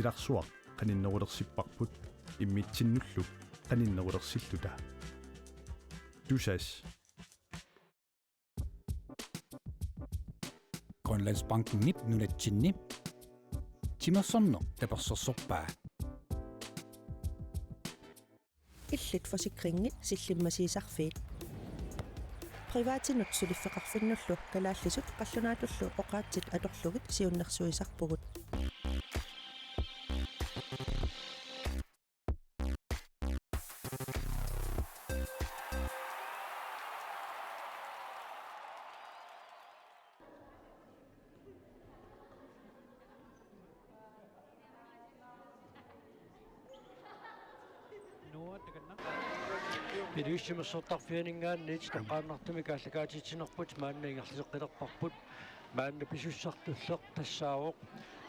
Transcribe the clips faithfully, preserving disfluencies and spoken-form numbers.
Silarsuaq qaninnerulersipparput immitsinnullu qaninnerulersilluta. Tusass. Grønlandsbankenip nunatsinni timersorneq tapersersorpaa. Illit forsikringit sillimmasiisarfiit. Privatinut suliffeqarfinnullu kalaallisut qallunaatullu oqaatsit atorlugit siunnersuisarpugut. Iliuusimassortarfianinngaanniit toqqaannartumik aallakaatitsinerput maanna ingerlateqqilerparput. Maanna pisussartulleq tassaavoq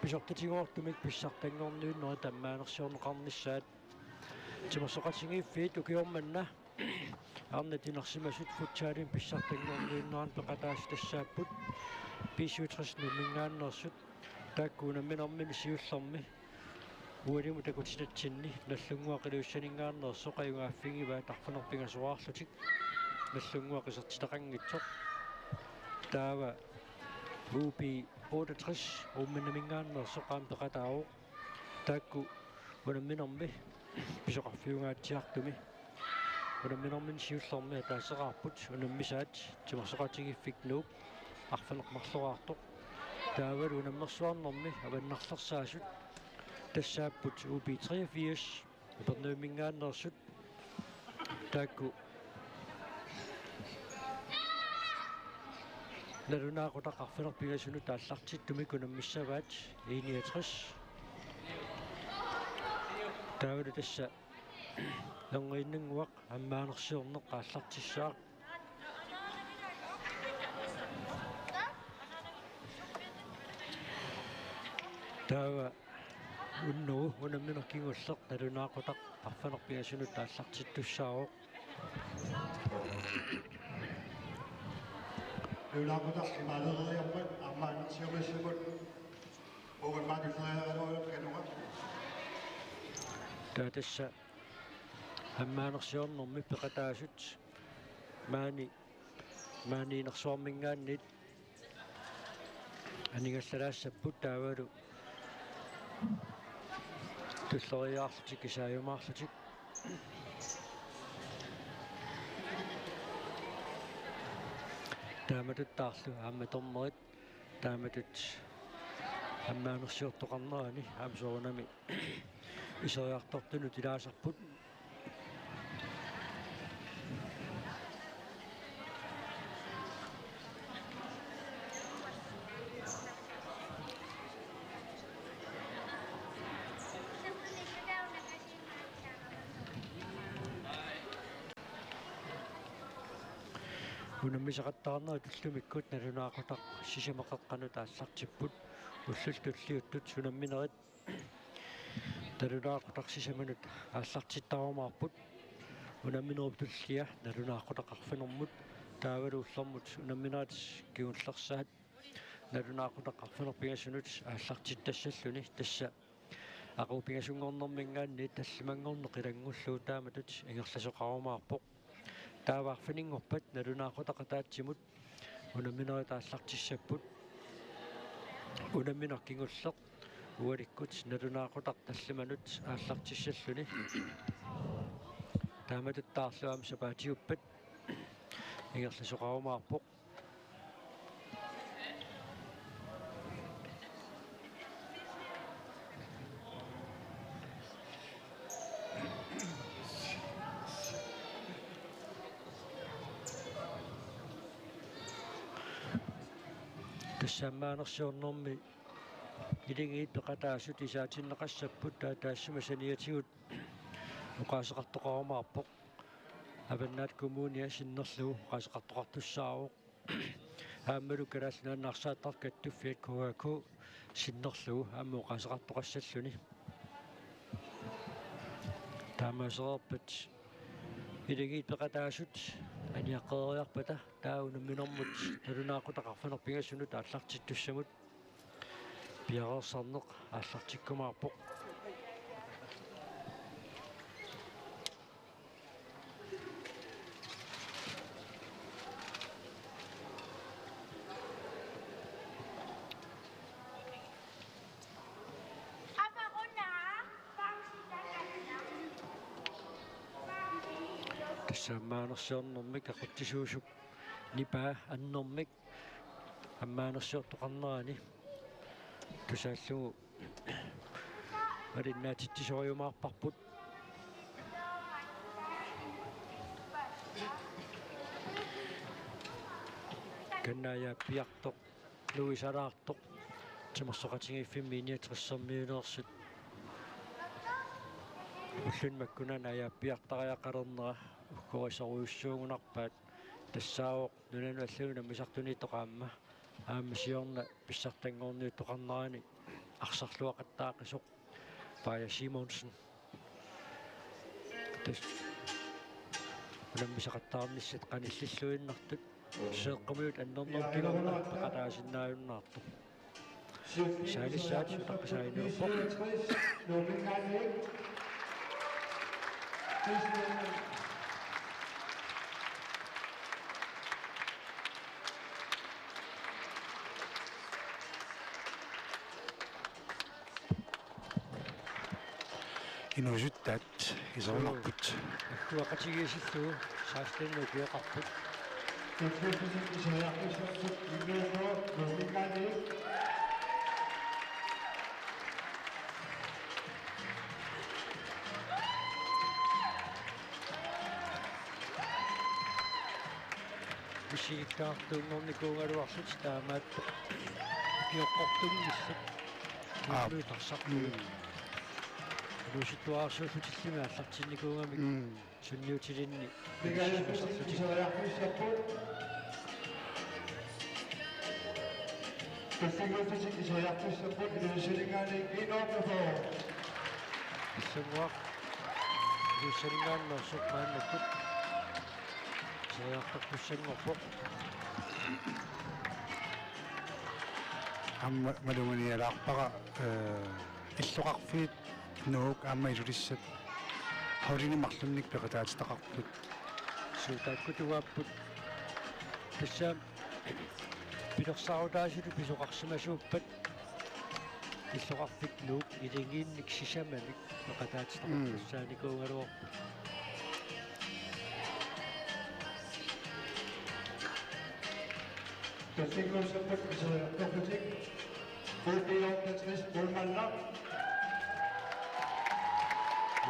pisortatigoortumik pissartanngorniunnerit ammaanersiorneqarnissaat. Timersoqatigiiffiit ukioq manna arnat inersimasut futsalimi pissartanngorniunneranni peqataasut tassaapput B syvogtres Nuumminngaanneersut, taakku unamminermini siullermi ualimut takutitatsinni Nagdlunguaq Ilulissaninngaanneersoq ajugaaffigivaat arfineq-pingasoraarlutik Nagdlunguaq isertitaqanngitsoq. Taava U B otteogtres Uummannaminngaanneersoq aamma peqataavoq. Taakku unamminermi pisoqarfiungaatsiartumi unamminermini siullermi ataaseqarput unammisaat Timersoqatigiiffik Nuuk arfineq-marloraartoq. Taavalu unammersuarnermi avannarlersaasut tassaapput U B treogfirs Upernavimminngaanneersut, taakku nalunaaqutaq arfineq-pingasunut aallartittumik unammissavaat I niogtres. Taavalu tassa Erniinnannguaq ammaanersiorneq aallartissaaq. Taava unnugu unammineq kingulleq nalunaaqutaq arfineq-pingasunut aallartittussaavoq. Nalunaaqutaq imaalereeriarpat ammaanersiornissamut uunga maatulleriaraluarpat kanunga. Taava tassa ammaanersiornermi peqataasut maani, maani inersuarminngaanniit aningallalaassapput taavalu tulleriiaarlutik kisaajumaarlutik. Taamatuttaarlu aamma dommerit taamatut ammaanersiortoqarnerani aamma soorunami iseriartortunut ilaasarput. Unammisaqattaarnerit ullumikkut nalunaaqutaq sisamat qeqqanut aallartipput, ullut tulliuttut unamminerit nalunaaqutaq sisamanut aallartittarumaarput. Unamminerup tullia nalunaaqutaq arfinermut taavalu ullormut unamminerit kingullersaat nalunaaqutaq arfineq-pingasunut aallartittassalluni, tassa aqagu pingasunngornerminngaanniit tallimanngorneq ilanngullugu taamatut ingerlasoqarumaarpoq. Taava arfininngorpat nalunaaqutaq ataatsimut unamminerit aallartissapput. Unammineq kingulleq ualikkut nalunaaqutaq tallimanut aallartissalluni. Taamatuttaarlu aamma sapaatiuppat ingerlasoqarumaarpoq. Tassa ammaanersiornermi iligiit peqataasut isaatinneqassapput, taava taassuma saniatigut oqaaseqartoqarumaarpoq. Avannaata Kommunia sinnerlugu oqaaseqartoqartussaavoq. Aammalu Kalaallit Nunaanni arsaattartut kattuffiat K A K sinnerlugu aamma oqaaseqartoqassalluni. Taamaasereerpat iligiit peqataasut aniaqqereeriarpata taava unamminermut nalunaaqutaq arfineq-pingasunut aallartittussamut B Piareersarneq aallartikkumaarpoq. Tassa ammaanersiornermik aqutsisuusup nipaa annermik ammaanersiortoqarnerani tusaallugu malinnaatitsisoriumaarparput. Kanna ajaappiartoq, Louis Alaartoq, Timersoqatigiiffimmi I niogtressermiuneersut. Ulluni makkunani ajaappiartariaqalernera uggorisorujussuugunarpaat, tassaavoq nunanut allanut unammisartuniittoq aamma, aamma siorna pissartanngorniuttoqarnerani arsarluaqattaaqisoq Paaja Simonsen. Tassa unammisaqattaarnissat qanillilluinnartut seeqqumiut annernerup kingorna peqataasinnaajunnaartoq. Saalissaat utaqqisaaginnarpoq. Inuusuttaat iserunarput. Agguaqatigiissillugu seksten ukioqarput. Misigikkaartuunngornikuugaluarlutik taamaattoq pioqqortunngillat. Aap. Nuutarsartugut. Mm. Inuusuttuararsuullutillumi aallartinnikuugamik. Mm. Sunniutilinni. Tassanguaq. Ilussaninngaanneersoq maannakkut. Iseriartortussanngorpoq. Aamma maluganialaarpara, eh, illoqarfiit Nuuk aamma Ilulissat holdini marlunnik peqataatitaqarput. Suu, taakkua tungaapput. Tassa pilersaarutaasutut pisoqarsimasuuppat illoqarfik Nuuk ilingiinnik sisamamik peqataatitaqartussaanikuugaluarput. Tassanguaq. UB otteogtres, Ulmannak.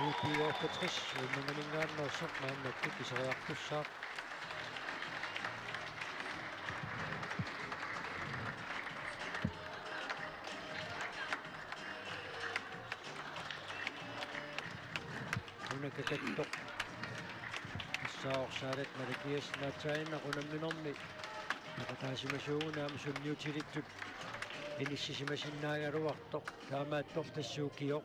UB otteogtres, Ulmannaminngaanneersoq maannakkut iseriartussaaq. Una kakattoq. Tassaavoq Saalat Malakiassen aatsaannaq unamminermi peqataasimasuuguni aamma sunniutilittut inissisimasinnaagaluartoq. Taamaattoq tassa ukioq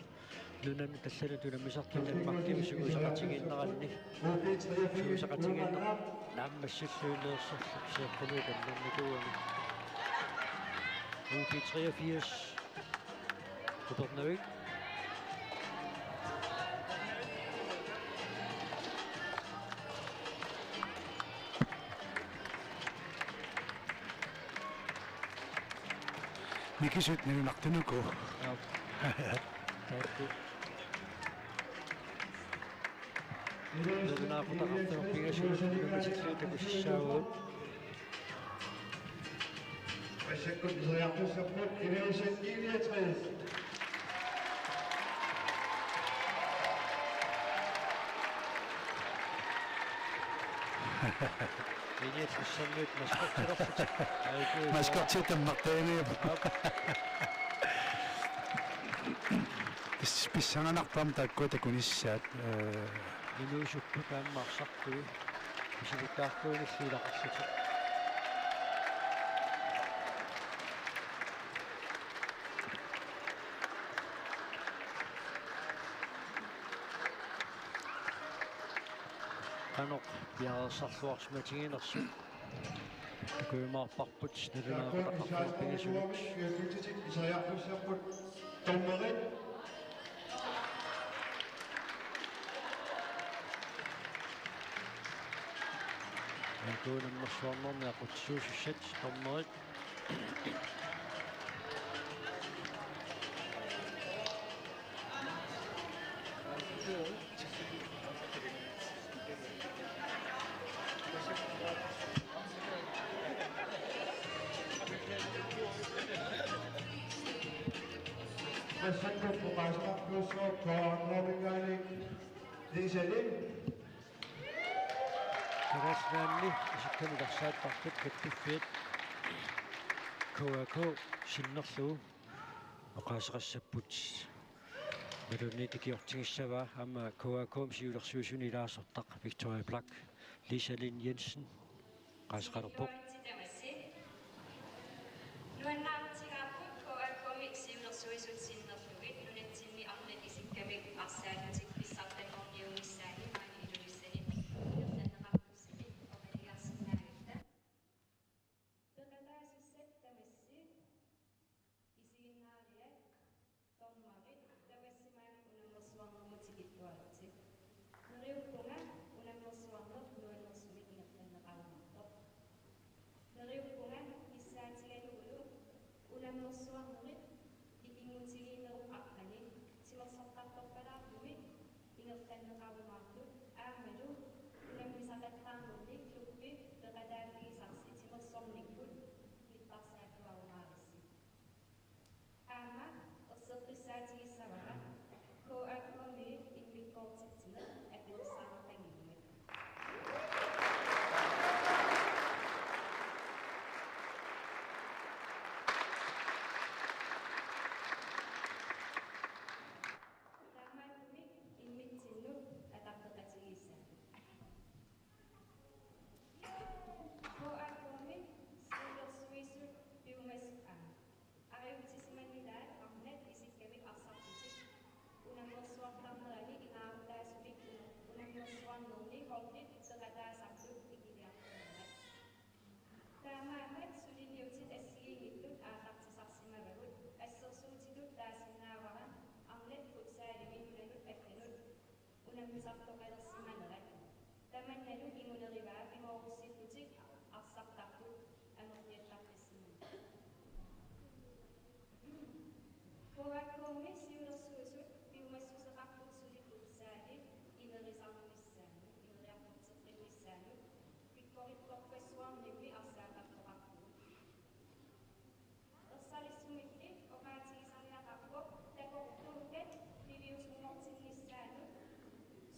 nunanut allanut unammisartut Danmarkimi sungiusaqatigiinneranni. Sungiusaqatigiinneq naammassilluinnarsorlu seeqqumiut annernikuugami. UB treogfirs. Upernavik. Mikisut nalunartunuku. Aap. Taakku. Nalunaaquttaqartunut pingasut unammisillugu takusassaagut. Massakkut iseriartussaapput I niogtres. I niogtressermiut maskortilerlutik. Maskortit tammartaginiuk. Aap. Pis-, pissanganarpoq aamma taakkua takunissaat, eh. Inuusuttut aamma arsartui. Isikuttartuunillu ilaqarlutik. Qanoq piareersarluarsimatiginersut. Takujumaarparput nalunaaqutaq arfineq-pingasunut. Dommerit. Unammersuarnermi aqutsisuusussat dommerit. Massakkut oqaaseqarfiussaaq K A K-minngaanniit Lisa Lind. Kalaallit Nunaanni isikkamik arsaattartut kattuffiat K A K sinnerlugu oqaaseqassapput. Imaluunniit ikiortigissavaa aamma K A K-mi siulersuisuni ilaasortaq Victoria Black, Lisa Lind Jensen, oqaaseqalerpoq. Nuannaarutigaarput K A K-mi siulersuisut sinnerlugit nunatsinni arnat isikkamik arsaallutik pissartanngorniunnissaanni maani Ilulissani ingerlanneqartussanit oqalugiarsinnaagatta. Peqataasussat tamassi isiginnaariat dommerit tamassi maani unammersuarnermut tikilluaritsi. Neriuppunga unammersuarneq nuannersumik ingerlanneqarumaartoq. Neriuppunga kissaatigalugulu unammersuarnerit ikinngutigiinnerup arnani timersortartorpalaartumik ingerlanneqarumaartut aammalu unammisaqattaarnermi klubbi peqataaffigisarsi timersornikkut nipparsaattuarumaarissi. Aamma erseqqissaatigissavara K A K-mi immikkoortitsineq apeqqissaarneqanngimmat. Taamaattumik immitsinnut ataqqiiqatigiissaagut. K A K-mi siulersuisut piumasut aamma. Ariutsisimanilaat arnat isikkamik arsartutik unammersuartarnerani ingaarutaasumik unammersuarnerni holdit peqataasartut ikiliartulermat. Taamaammat suliniutit assigiinngitsut aallartisarsimavagut, assersuutitut taasinnaavara arnat futsalimi nunanut allanut unammisartoqalersimanerat. Tamannalu kingunerivaa pingoorussiillutik arsartartut amerliattarfissimanerat. K A K-mi siulersuisut piumassuseqarput suli futsali ineriartornissaanut, ineriartorteqqinnissaanut, pikkoripporpassuarnimmi arsaaqqattoqarpugut. Ersalissumilli oqaatigisariaqarpoq takorluukkat piviusunngortinnissaannut,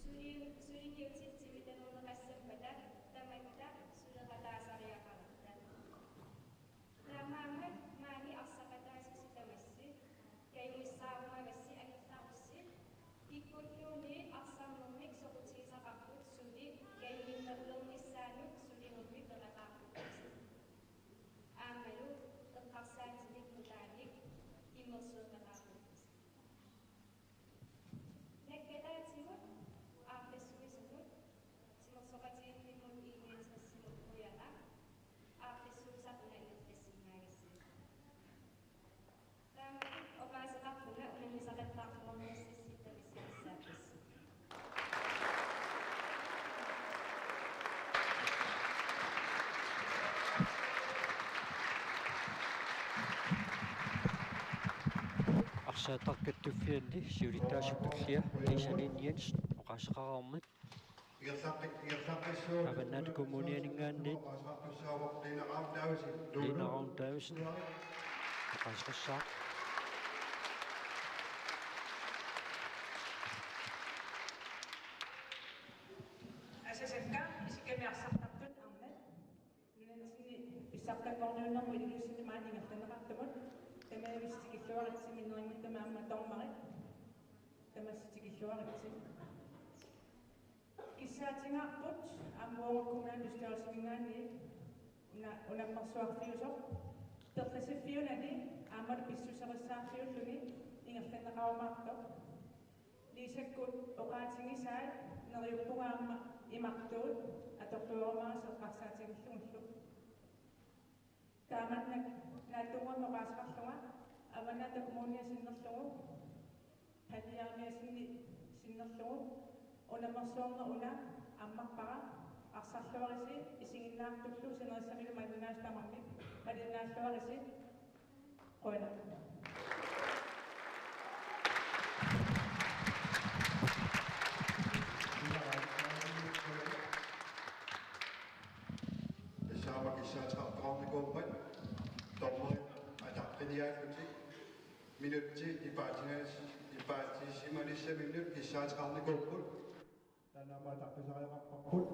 suli-, suliniutit timitalerneqassappata tamatta suleqataasariaqaratta. Taamaammat maani arsaqataasusi tamassi kajumissaarumagassi angerlarussi, kikkulluunniit arsarnermik soqutigisaqarput suli kajuminnerulernissaanut sulinermi peqataarpugut. Aammalu eqqarsaatinik nutaanik immersueqataarpugut. Naggataatigut aaqqissuisunut, timersoqatigiinnimmut I niogtresimut ujala, aaqqissuusaq una ingerlassinnaagassi. Taamaattumik oqaaseqarpunga unammisaqattaartuarniassassi tamassi kissaappassi. Arsaattartut kattuffianni siulittaasup tullia Lisa Lind Jensen oqaaseqaraarmat. Ingerlaqqi-, ingerlaqqissuugut. Avannaata Kommunianinngaanniit. Oqaaseqartussaavoq Lina Ravn Davidsen. Lina Ravn Davidsen. Oqaaseqassaaq. Asasakka isikkamik arsartartut arnat nunatsinni pissartanngorniunnermut Ilulissani maani ingerlanneqartumut tamarmik tikilluaritsi, minnerunngitsumik aamma dommerit tamassi tikilluaritsi. Kissaatigaarput aamma Uagut kommunalbestyrelsiminngaanniit una-, unammersuarfiusoq perlasiffiunani aamma pissuserissaarfiulluni ingerlanneqarumaartoq. Liisakkut oqaatigisaat neriuppunga aamma imartuut atorluarumaarisi eqqarsaatigillugullu. Taamannak naatsunnguamik oqaaseqarlunga Avannaata Kommunia sinnerlugu, halliarmiasinni sinnerlugu, unammersuarneq una ammarpara, arsarluarisi isiginnaartullu sinerissamilu malinnaasut tamarmik malinnaalluarisi. Qujanaq. Tassa aamma kissaateqartoqarnikuummat, dommerit ataqqiniaallutik minutsit nipaatigaas-, nipaatisimanissaminnut kissaateqarnikuupput. Taanna aamma ataqqisariaqarparput.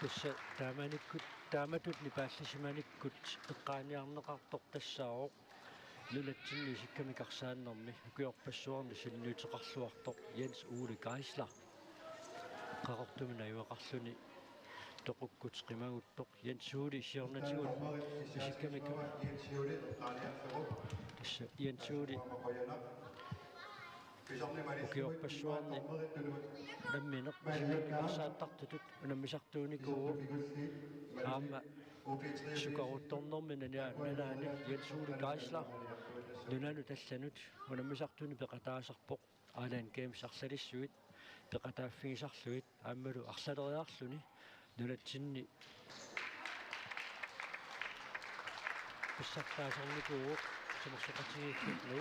Tassa taamanikkut, taamatut nipaallisimanikkut eqqaaniarneqartoq tassaavoq nunatsinni isikkamik arsaannermi ukiorpassuarni sunniuteqarluartoq Jens Ole Geisler. Qaqortumi najugaqarluni toqukkut qimaguttoq Jens Ole siornatigut isikkamik, tassa Jens Ole ukiorpassuarni nammineq isikkamik arsaattartutut unammisartuunikuuvoq. Aamma sukaruttornermi nana-, nalaani Jens Ole Geisler nunanut allanut unammisartuni peqataasarpoq. Alan Games arlalissuit peqataaffigisarlugit aammalu arlaleriarluni nunatsinni pissartaasarnikuuvoq, timersoqatigiiffinni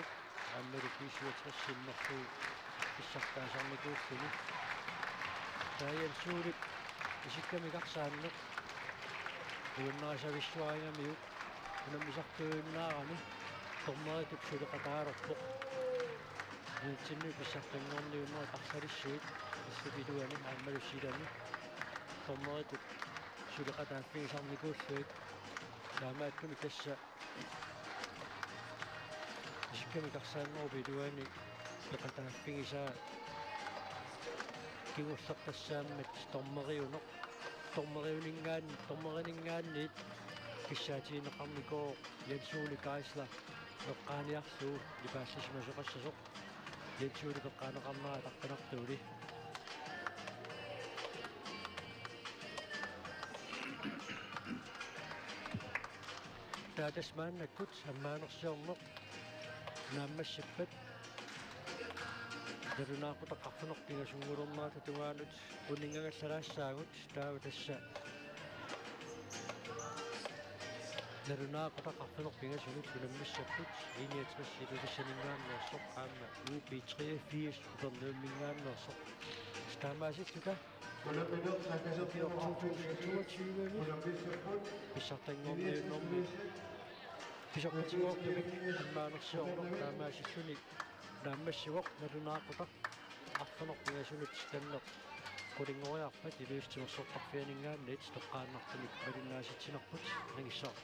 aammalu B syvogtres sinnerlugu pissartaasarnikuulluni. Taava Jens Olep isikkamik arsaanneq uunnaasavissaaringamiuk unammisartuinnarami dommeritut suleqataalerpoq. Nunatsinni pissartanngorniunnerit arlalissuit, assut iluani aammalu silami dommeritut suleqataaffigisarnikuullugit. Taamaattumik tassa isikkamik arsaannerup iluani peqataaffigisaa kingullertassaammat dommeriuneq, dommeriuninngaan-, dommerininngaanniit kissaatigineqarnikuuvoq Jens Ole Geisler eqqaaniarlugu nipaallisimasoqassasoq. Jens Olep eqqaaneqarnera ataqqinartuuli. Taava tassa maannakkut ammaanersiorneq naammassippat nalunaaqutaq arfineq-pingasunngornerata tungaanut uninngagallalaassaagut. Taava tassa nalunaaqutaq arfineq-pingasunut unammissapput I niogtres Ilulissaninngaanneersoq aamma U B treogfirs Upernaviuminngaanneersoq. Taamaasilluta ukiorput to tusind toogtyve-mi pissartanngorniunnermi pisoqatigoortumik ammaanersiorneq taamaasilluni naammassivoq nalunaaqutaq arfineq-pingasunut. Taanna qulinngoriarpat Ilulissat Timersortarfianinngaanniit toqqaannartumik malinnaasitsinerput angissaaq.